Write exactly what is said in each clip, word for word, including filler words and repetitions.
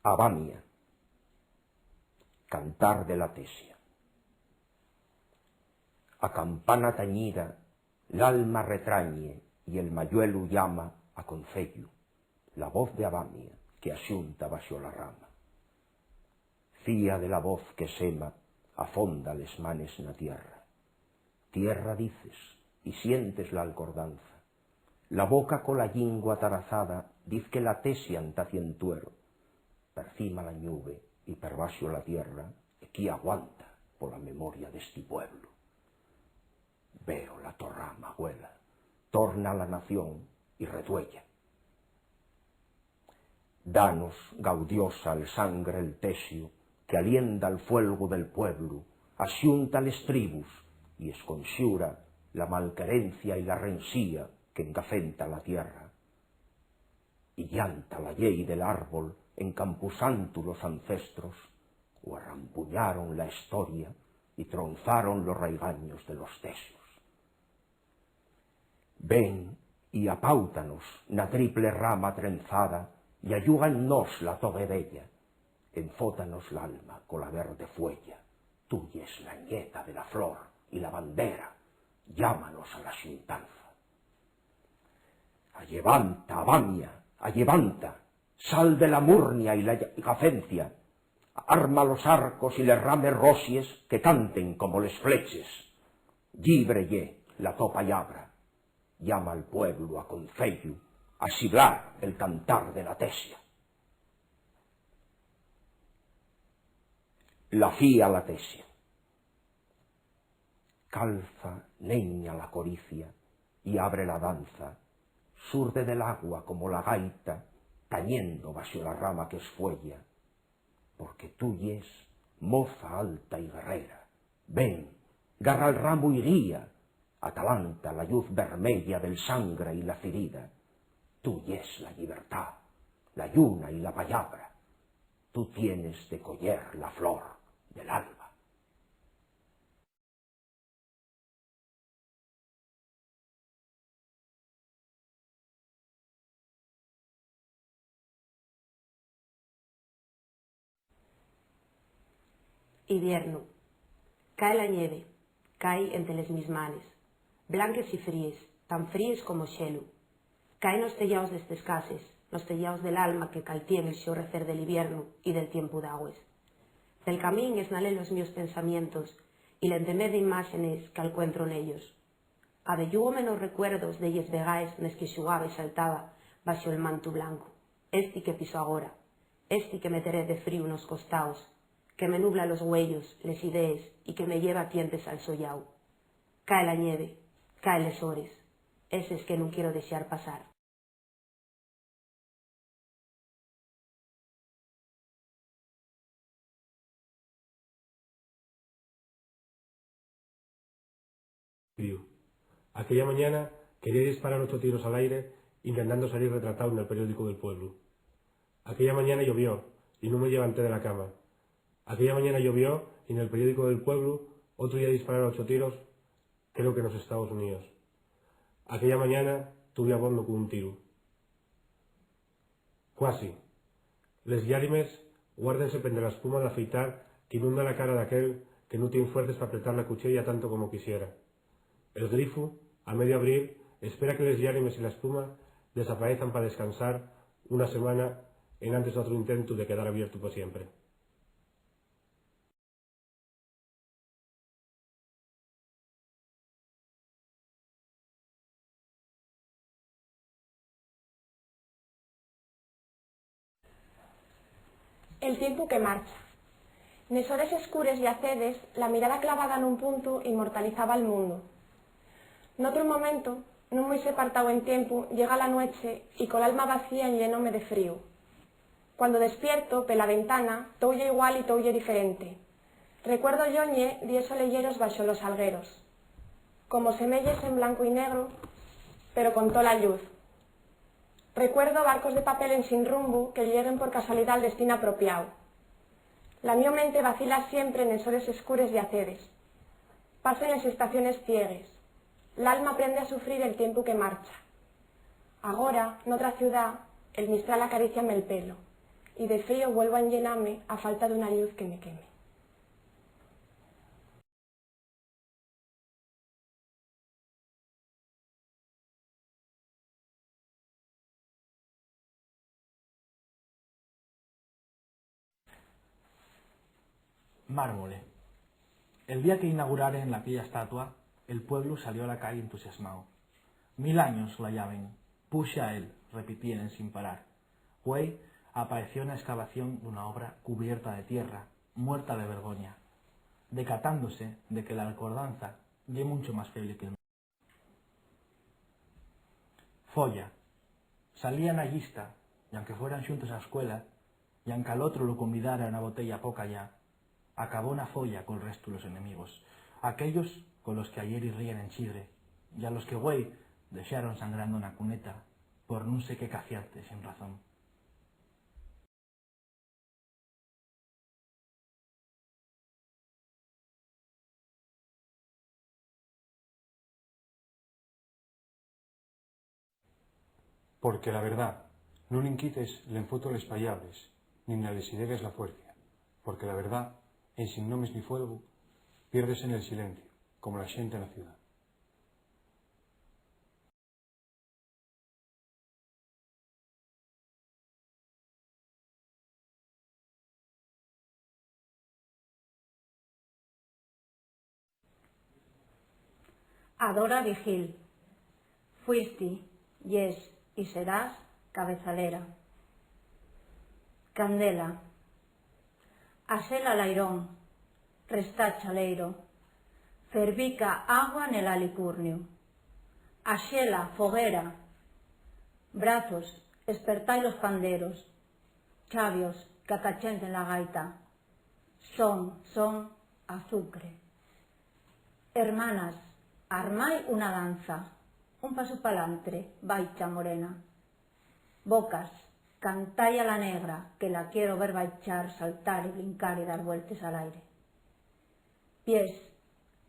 Abamia. Cantar de la tesia. A campana tañida, l'alma retrañe y el mayuelu llama a conceyu, la voz de abamia que axunta baxo la rama. Fía de la voz que sema, afonda les manes na tierra. Tierra dices, y sientes la alcordanza. La boca cola llingua tarazada diz que la tesia enta cientuero. Percima la ñuve y perbaxo la tierra, equí aguanta pola memoria d'esti pueblu. Veo la to rama, güela, torna a la nación y retuella. Danos, gaudiosa, al sangre el tesio que alienda el fuelgu del pueblu, axunta les tribus y esconxura la malquerencia y la rensía qu'engafenta la tierra. Y llanta la llei del árbol en campusantu los ancestros, o arrampuñaron la estoria y tronzaron los raigaños de los tesios. Ven y apáutanos na triple rama trenzada y ayuga en nós la to guedella, enfótanos l'alma cola verde fueya, tú yes la ñeta de la flor y la bandera, llámanos a la xuntanza. Allevanta, abamia, allevanta, sal de la murnia y la gafencia, arma los arcos y les rames rosies que canten como les fleches. Llibre ye la to pallabra, llama al pueblu a conceyu a xiblar el cantar de la tesia. La fía la tesia. Calza, neña la coricia y abre la danza, surde del agua como la gaita, tañendo baxo la rama qu'esfueya, porque tú yes moza alta y guerrera. Ven, garra el ramu y guía, atalanta la lluz vermeya del sangre y la cirida. Tú yes la llibertá, la lluna y la pallabra. Tú tienes de coyer la flor del alba. Iviernu. Cae la ñeve, cai ente les mis manes, blanques y fríes, tan fríes como xelu. Cae nos teyaos d'estes cases, nos teyaos del alma que caltién el xorrecer del iviernu y del tiempu d'agües. Pel camín esnalen los mios pensamientos y l'entemer d'imáxenes qu'alcuentro nellos. Abellúgome nos recuerdos delles vegaes nes que xugaba y saltaba baxo'l mantu blancu, esti que piso agora, esti que me teré de fríu nos costaos, que me nubla los güeyos, les idees y que me lleva tientes al so llau. Cae la ñeve, caen les hores, eses que nun quiero dexar pasar. Fríu. Aquella mañana quería disparar ocho tiros al aire intentando salir retratao nel periódicu del pueblu. Aquella mañana llovió y nun me llevanté de la cama. Aquella mañana llovió y nel periódicu del pueblu otru día dispararon ocho tiros, creo que nos Estaos Uníos. Aquella mañana tuve abondo con un tiru. Cuasi. Les llárimes guárdense pente la espuma d'afeitar qu'inunda la cara d'aquel que nun tien fuerces p'apretar la cuchella tanto como quisiera. El grifu, a medio abrir, espera que les llárimes y la espuma desapaezan pa descansar una semana enantes d'otru intentu de quedar abiertu pa siempre. El tiempu que marcha. Nes hores escures y acedes, la mirada clavada nun puntu inmortalizaba'l mundu. N'otru momentu, nun mui separtao en tiempu, llega la nueche y col alma vacía enllénome de fríu. Cuando despierto, pela ventana, tou ye igual y tou ye diferente. Recuerdo lloñe díes oleyeros baxo los algueros, como semeyes en blancu y negru, pero con tola lluz. Recuerdo barcos de papel ensin rumbu que lleguen por casualidá al destín apropiao. La mio mente vacila siempre nes hores escures y acedes. Pasen les estaciones ciegues. L'alma aprende a sufrir el tiempu que marcha. Agora, n'otra ciudá, el mistral acaríciame el pelo. Y de frío vuelvo a enllename a falta d'una lluz que me queme. Mármole. El día que inauguraren la vieya estatua, el pueblu salió a la calle entusiasmao. "Mil años la llaven, puxa él", repitieren sin parar. Güei apaeció na excavación d'una obra cubierta de tierra, muerta de vergoña, decatándose de que la alcordanza ye muncho más feble que el Folla. Salía na llista, y anque fueran xuntos a escuela, y anque al otru lo convidara una botella poca ya, acabó na folla col restu los enemigos, aquellos con los que ayeri ríen en Chigre, y a los que güei dexaron sangrando na cuneta por nun sé qué caciarte sin razón. Porque la verdá nun inquites l'enfuto les pallabres, nin a les idegues la fuercia, porque la verdá, ensin nomes ni fuelgu, piérdese nel silenciu, como la xente na ciudá. Adora Vigil. Fuisti, yes y serás cabezalera. Candela. Axela l'airón, resta chaleiro, fervica agua nel alicorniu. Axela, foguera, brazos, espertai los panderos, chavios, qu'atachenten la gaita. Son, son, azucre. Hermanas, armai una danza, un pasu p'alantre, baicha morena. Bocas, cantai a la negra, que la quiero ver baichar, saltar y brincar y dar vueltes al aire. Pies,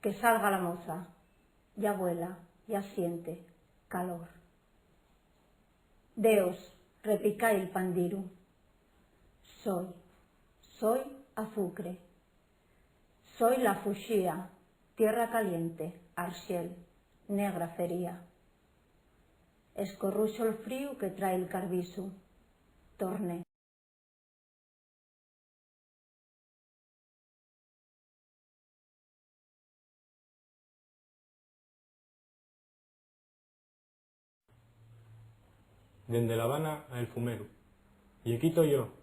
que salga la moza, ya vuela, ya siente calor. Deos, repicai el pandiru. Soi, soi azucre. Soi la fuxía, tierra caliente, arxel, negra fería. Escorruxo el fríu que trai el carbisu. Torné. Dende La Habana a El Fumeru. Ye quito yo,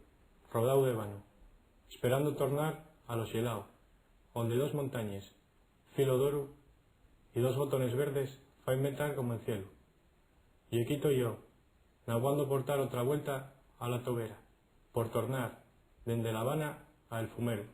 rodao d'ébano, esperando tornar a lo xelao, onde dos montañes, filo d'oru, y dos botones verdes fai metar como en cielu. Ye quito yo, naguando por tar otra vuelta a la to vera, por tornar dende La Habana a El Fumeru.